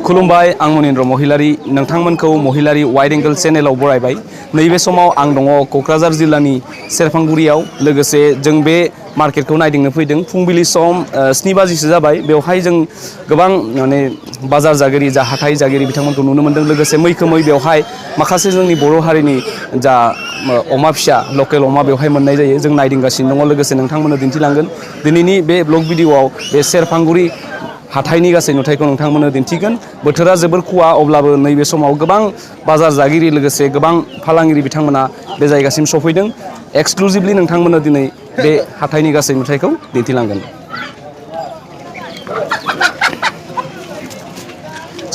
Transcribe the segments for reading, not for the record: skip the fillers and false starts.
खुलुमबाय आं मनिन्द्र महिलारी नोंथांमोनखौ महिलारी wide angle चेनेलाव बरायबाय नैबे समाव आं दङ क'क्राझार जिल्लानि सेरफांगुरियाव लोगोसे जों बे मार्केटखौ नायदिंनो फैदों फुंबिलि सम 7 बाजिसो जाबाय बेवहाय जों गोबां माने बाजार जागिरि जा हाथाइ जागिरि बिथांमोनखौ नुनो मोन्दों लोगोसे मैखोमै बेवहाय माखासे जोंनि बर' हारिनि जा अमा फिसा लकेल अमा बेवहाय मोननाय जायो जों नायदिंगासिनो दङ लोगोसे नोंथांमोननो दिन्थिलांगोन दिनैनि बे ब्लग भिडिअ'आव बे सेरफांगुरि हाथाइनि गासै नुथायखौ नोंथांमोननो दिन्थिगोन बोथोरा जोबोर खुवा अब्लाबो नैबे समाव गोबां बाजार जागिरि लोगोसे गोबां फालांगिरि बिथांमोना बे जायगासिम सफैदों एक्सक्लुसिभलि नोंथांमोननो दिनै बे हाथाइनि गासै नुथायखौ दिन्थिलांगोन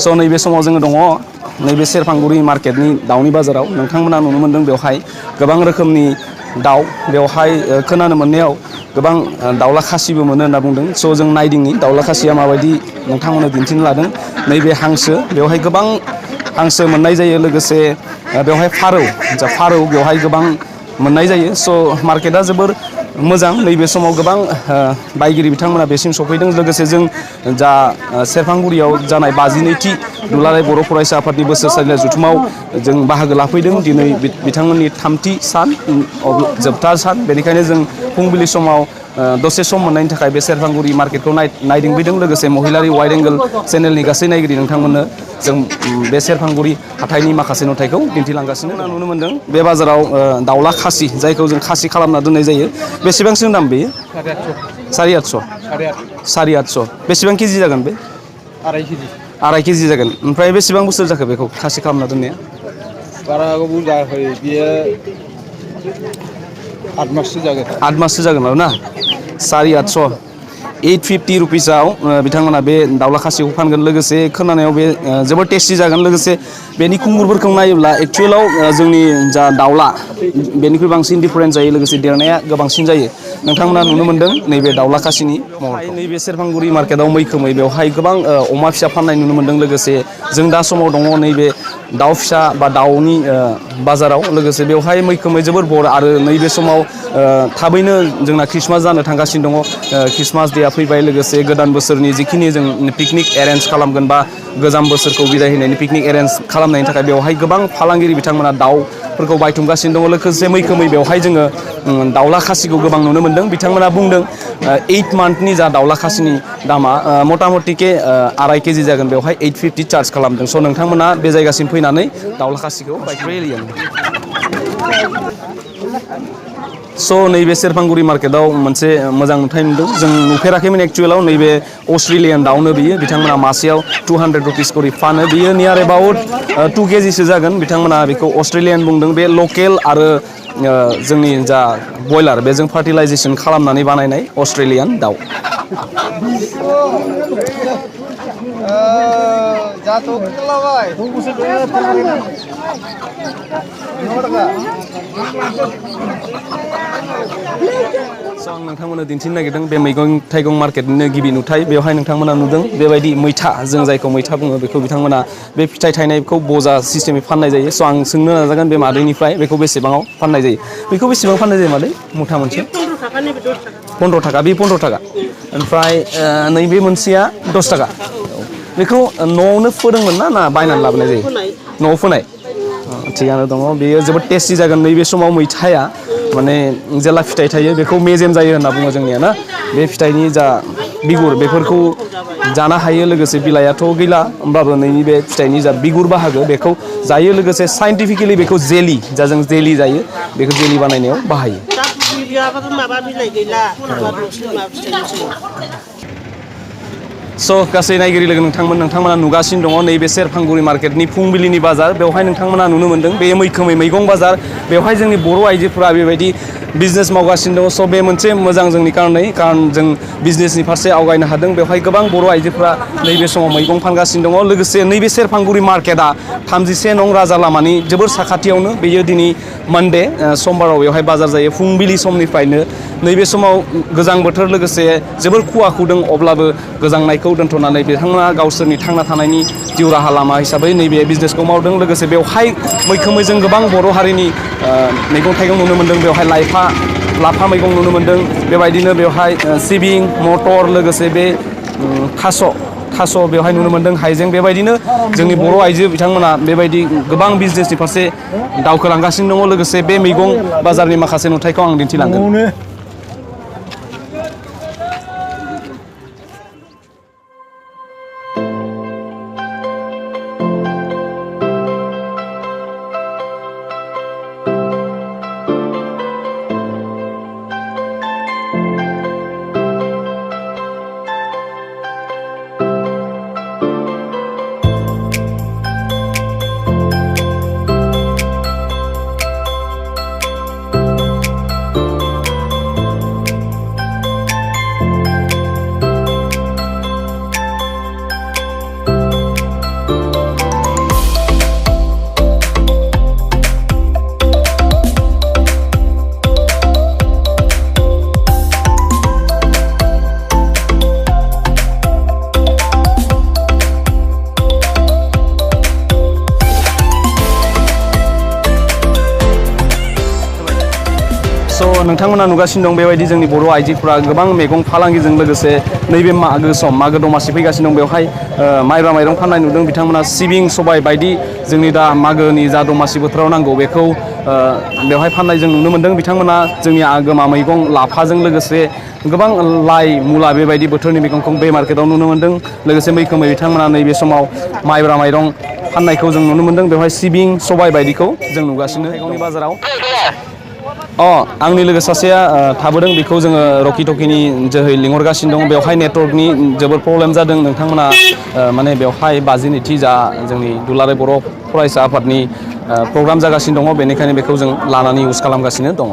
स' नैबे समाव जोङो दङ नैबे सेरफांगुरि मार्केटनि दाउनि बाजाराव नोंथांमोना नुनो मोन्दों बेवहाय गोबां रोखोमनि दाउ बेवहाय खोनानो मोननायाव गोबां दाउला खासिबो मोनो होनना बुंदों स' जों नायदिंनि दाउला खासिया माबायदि नोंथांमोननो दिन्थिनो लादों नैबे हांसो बेवहाय गोबां हांसो मोननाय जायो लोगोसे बेवहाय फारौ बेवहाय गोबां मोननाय जायो स' मार्केटआ जोबोर मोजां नैबे समाव गोबां बायगिरि बिथांमोना बेसिम सफैदों लोगोसे जों जा सेरफांगुरियाव जानाय 52थि दुलाराय बर' फरायसा आफादनि बोसोरसालियाव जथुमाव जों बाहागो लाफैदों दिनै बिथांमोननि 3थि सान जोबथा सान बेनिखायनो जों फुंबिलि समाव दसे सम मोननायनि थाखाय बे सेरफांगुरि मार्केटखौ नायदिंफैदों लोगोसे महिलारि वाइड एंगल चेनेलनि गासै नायगिरि नोंथांमोननो जों बे सेरफांगुरि हाथाइनि माखासे नुथायखौ दिन्थिलांगासिनो नुनो मोन्दों बे बाजाराव दाउला खासि जायखौ जों खासि खालामना दोननाय जायो बेसेबांसो दाम बेयो 850 बेसेबां केजि जागोन बे 2.5 केजि जागोन ओमफ्राय बेसेबां बोसोर जाखो बेखौ खासि खालामना दोननाया बारा गोबाव जायाखै बियो 8 माससो जागोन 8 माससो जागोन आरो ना 850 850 रुपिसाव बिथांमोना बे दाउला खासिखौ फानगोन लोगोसे खोनानायाव बे जोबोद टेस्टि जागोन लोगोसे बेनि खुंगुरफोरखौ नायोब्ला एक्चुएलाव जोंनि जा दाउला बेनिख्रुइ बांसिन डिफारेन्स जायो लोगोसे देरनाया गोबांसिन जायो नोंथांमोना नुनो मोन्दों नैबे दाउला खासिनि नैबे सेरफांगुरि मार्केटआव मैखोमै बेवहाय गोबां अमा फिसा फाननाय नुनो मोन्दों लोगोसे जों दा समाव दङ नैबे दाउ फिसा बा दाउनि बाजाराव लोगोसे बेवहाय मैखोमै जोबोर बर आरो नैबे समाव थाबैनो जोंना ख्रिस्टमास जानो थांगासिनो दङ ख्रिस्टमास डेआ फैबाय लोगोसे गोदान बोसोरनि जिखिनि जों पिकनिक एरेन्ज खालामगोन बा गोजाम बोसोरखौ बिदाय होनायनि पिकनिक एरेन्ज खालामनायनि थाखाय बेवहाय गोबां फालांगिरि बिथांमोना दाउफोरखौ बायथुमगासिनो दङ लोगोसे मैखोमै बेवहाय जोङो दाउला खासिखौ गोबां नुनो मोन्दों बिथांमोना बुंदों 8 मान्थनि जा दाउला खासिनि दामा मथा मथिके 2.5 केजि जागोन बेवहाय 850 चार्ज खालामदों स' नोंथांमोना बे जायगासिम फैनानै दाउला खासिखौ बायफैयो स' नैबे सेरफांगुरि मार्केटआव मोनसे मोजां नुथाय नुदों जों नुफेराखैमोन एक्चुएलाव नैबे अस्ट्रेलियान दाउनो बियो बिथांमोना मासेयाव 200 रुपिस करि फानो बियो नियार एबाउट 2 केजिसो जागोन बिथांमोना बेखौ अस्ट्रेलियान बुंदों बे लकेल आरो जोंनि जा बयलार बेजों फार्टिलाइजेसन खालामनानै बानायनाय अस्ट्रेलियान दाउ आं नोंथांमोननो दिन्थिनो नागिरदों बे मैगं थाइगं मार्केटनिनो गिबि नुथाय बेवहाय नोंथांमोना नुदों बेबायदि मैथा जों जायखौ मैथा बुङो बेखौ बिथांमोना बे फिथाइ थायनायखौ बजा सिस्टेमै फाननाय जायो स' आं सोंनो नाजागोन बे मादैनिफ्राय बेखौ बेसेबाङाव फाननाय जायो बेखौ बेसेबां फाननाय जायो मादै मुथा मोनसे 15 थाखा बे 15 थाखा ओमफ्राय नैबे मोनसेया 10 थाखा बेखौ न'आवनो फोदोंमोन ना बायनानै लाबोनाय जायो न'आव फोनाय थिगानो दङ बेयो जोबोद टेस्टि जागोन नैबे समाव मैथाया माने जेला फिथाइ थायो बेखौ मेजेम जायो होनना बुङो जोंनिया ना बे फिथाइनि जा बिगुर बेफोरखौ जानो हायो लोगोसे बिलाइआथ' गैला होमबाबो नैनि बे फिथाइनि जा बिगुर बाहागो बेखौ जायो लोगोसे साइन्टिफिकेलि बेखौ जेलि जा जों जेलि जायो बेखौ जेलि बानायनायाव बाहायो स' गासै नायगिरि लोगो नोंथांमोना नुगासिनो दङ नैबे सेरफांगुरि मार्केटनि फुंबिलिनि बाजार बेवहाय नोंथांमोना नुनो मोन्दों बे मैखोमै मैगं बाजार बेवहाय जोंनि बर' आइजोफोरा बेबायदि बिजनेस मावगासिनो दङ स' बे मोनसे मोजां जोंनि कारण जों बिजनेसनि फारसे आवगायनो हादों बेवहाय गोबां बर' आइजोफोरा नैबे समाव मैगं फानगासिनो दङ लोगोसे नैबे सेरफांगुरि मार्केटआ 31 नं राजा लामानि जोबोर साखाथियावनो बेयो दिनै मानडे समबाराव बेवहाय बाजार जायो फुंबिलि समनिफ्रायनो नैबे समाव गोजां बोथोर लोगोसे जोबोर खुवा खुदों अब्लाबो गोजांनायखौ दोनथ'नानै बिथांमोना गावसोरनि थांना थानायनि जिउ राहा लामा हिसाबै नैबे बिजनेसखौ मावदों लोगोसे बेवहाय मैखोमै जों गोबां बर' हारिनि मैगं थाइगं नुनो मोन्दों बेवहाय लाफा मैगं नुनो मोन्दों बेबायदिनो बेवहाय सिबिं मटर लोगोसे बे थास' थास' बेवहाय नुनो मोन्दों हाइजें बेबायदिनो जोंनि बर' आइजो बिथांमोना बेबायदि गोबां बिजनेसनि फारसे दावखोलांगासिनो दङ लोगोसे बे मैगं बाजारनि माखासे नुथायखौ आं दिन्थिलांगोन। नोंथांमोना नुगासिनो दं बेबायदि जोंनि बर' आइजोफोरा गोबां मैगं फालांगिजों लोगोसे नैबे मागो दमासि फैगासिनो दं बेवहाय माइब्रा माइरं फाननाय नुदों बिथांमोना सिबिं सबाय बायदि जोंनि दा मागोनि जा दमासि बोथोराव नांगौ बेखौ बेवहाय फाननाय जों नुनो मोन्दों बिथांमोना जोंनि आगोमा मैगं लाफाजों लोगोसे गोबां लाइ मुला बेबायदि बोथोरनि मैगंखौ बे मार्केटाव नुनो मोन्दों लोगोसे मैखोमै बिथांमोना नैबे समाव माइब्रा माइरं फाननायखौ जों नुनो मोन्दों बेवहाय सिबिं सबाय बायदिखौ जों नुगासिनो मैगंनि बाजाराव आंनि लोगो सासेया थाबोदों बेखौ जोङो रकि टकिनि जोहै लिंहरगासिनो दं बेवहाय नेटवर्कनि जोबोर प्रब्लेम जादों नोंथांमोना माने बेवहाय 52 जा जोंनि दुलाराय बर' फरायसा आफादनि प्रग्राम जागासिनो दङ बेनिखायनो बेखौ जों लानानै इउज खालामगासिनो दङ।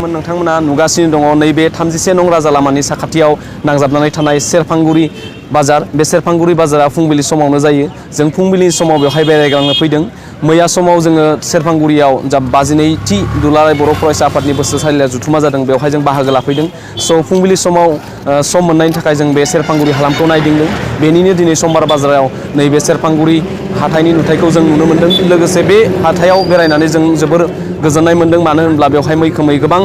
नोंथांमोना नुगासिनो दङ नैबे 31 नं राजा लामानि साखाथियाव नांजाबनानै थानाय सेरफांगुरि बाजार बे सेरफांगुरि बाजारा फुंबिलि समावनो जायो जों फुंबिलि समाव बेवहाय बेरायग्लांनो फैदों मैया समाव जोङो सेरफांगुरियाव जा 52थि दुलाराय बर' फरायसा आफादनि बोसोरसालिया जुथुमा जादों बेवहाय जों बाहागो लाफैदों स' फुंबिलि समाव सम मोननायनि थाखाय जों बे सेरफांगुरि हालामखौ नायदिंदों बेनिनो दिनै समबार बाजाराव नैबे सेरफांगुरि हाथाइनि नुथायखौ जों नुनो मोन्दों लोगोसे बे हाथायाव बेरायनानै जों जोबोर गोजोननाय मोन्दों मानो होनब्ला बेवहाय मैखोमै गोबां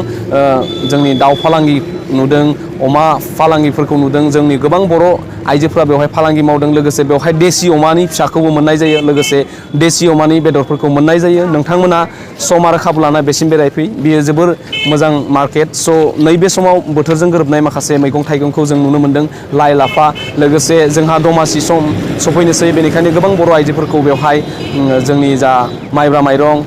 जोंनि दाउ फालांगि नुदों अमा फालांगिफोरखौ नुदों जोंनि गोबां बर' आइजोफोरा बेवहाय फालांगि मावदों लोगोसे बेवहाय देसि अमानि फिसाखौबो मोननाय जायो लोगोसे देसि अमानि बेदरफोरखौ मोननाय जायो नोंथांमोना सम आरो खाबु लाना बेसिम बेरायफै बियो जोबोर मोजां मार्केट स' नैबे समाव बोथोरजों गोरोबनाय माखासे मैगं थाइगंखौ जों नुनो मोन्दों लाइ लाफा लोगोसे जोंहा दमासि सम सफैनोसै बेनिखायनो गोबां बर' आइजोफोरखौ बेवहाय जोंनि जा माइब्रा माइरं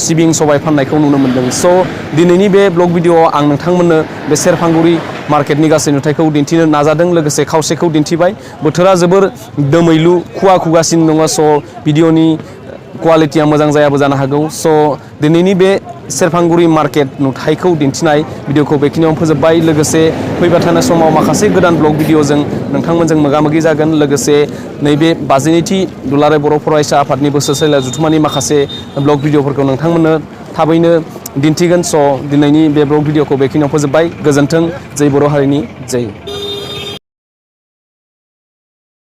सिबिं सबाय फाननायखौ नुनो मोन्दों स' दिनैनि बे ब्लग भिडिअ'आव आं नोंथांमोननो बे सेरफांगुरि मार्केटनि गासै नुथायखौ दिन्थिनो नाजादों लोगोसे खावसेखौ दिन्थिबाय बोथोरा जोबोर दोमैलु खुवा खुगासिनो दङ स' भिडिअ'नि क्वालिटिया मोजां जायाबो जानो हागौ स' दिनैनि बे सेरफांगुरि मार्केट नुथायखौ दिन्थिनाय भिडिअ'खौ बेखिनियावनो फोजोबबाय लोगोसे फैबाय थानाय समाव माखासे गोदान ब्लग भिडिअ'जों नोंथांमोनजों मोगा मोगि जागोन लोगोसे नैबे 52थि दुलाराय बर' फरायसा आफादनि बोसोरसालिया जुथुमानि माखासे ब्लग भिडिअ'फोरखौ नोंथांमोननो थाबैनो दिन्थिगोन स' दिनैनि बे ब्लग भिडिअ'खौ बेखिनियाव फोजोबबाय गोजोन्थों जै बर' हारिनि जै